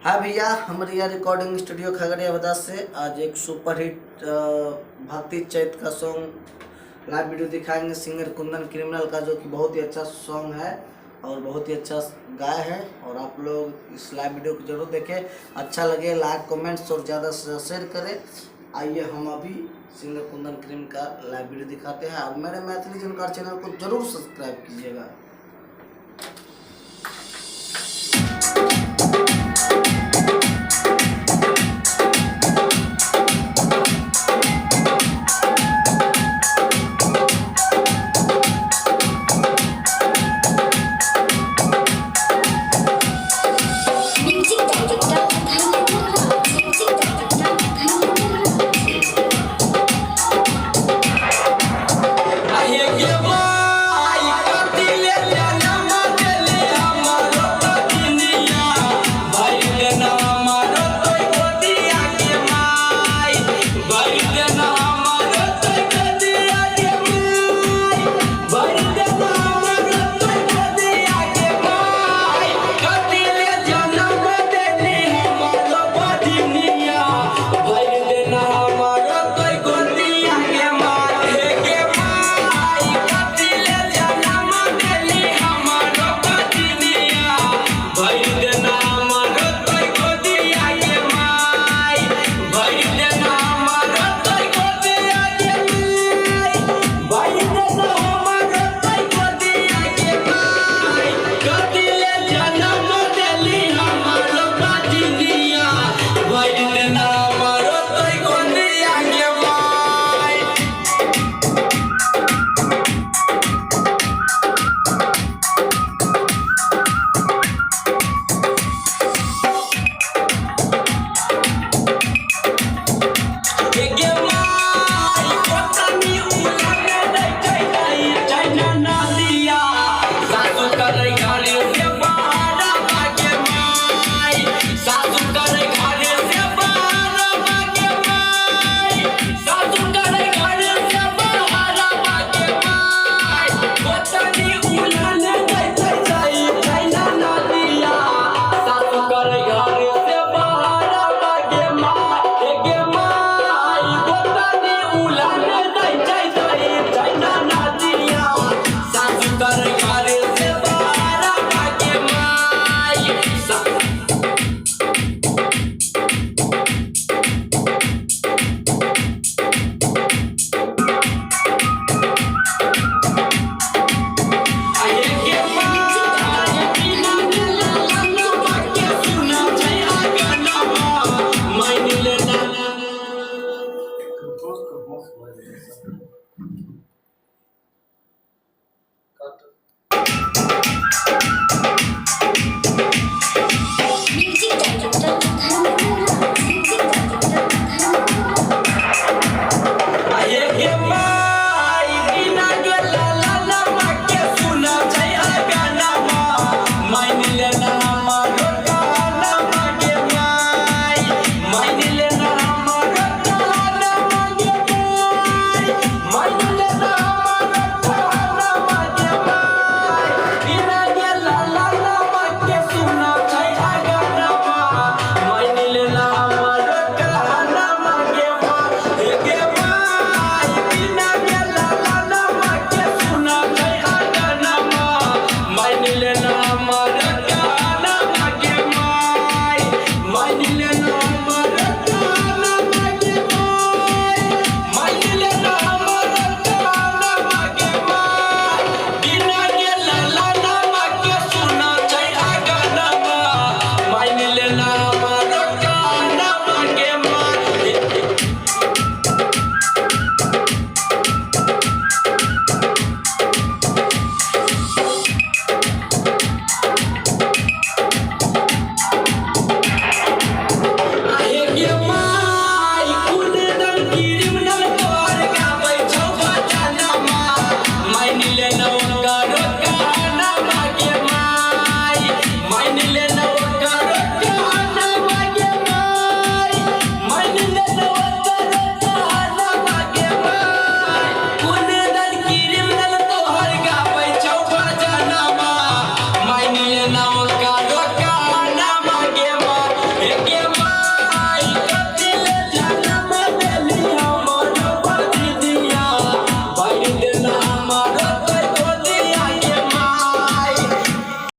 हाँ भैया, हम रिया रिकॉर्डिंग स्टूडियो खगड़िया बाजार से आज एक सुपरहिट भक्ति चैत का सॉन्ग लाइव वीडियो दिखाएंगे सिंगर कुंदन क्रिमिनल का, जो कि बहुत ही अच्छा सॉन्ग है और बहुत ही अच्छा गाए है। और आप लोग इस लाइव वीडियो को जरूर देखें, अच्छा लगे लाइक कमेंट्स और ज़्यादा से ज़्यादा शेयर करें। आइए हम अभी सिंगर कुंदन क्रीम का लाइव वीडियो दिखाते हैं और मेरे मैथिली जानकार चैनल को जरूर सब्सक्राइब कीजिएगा।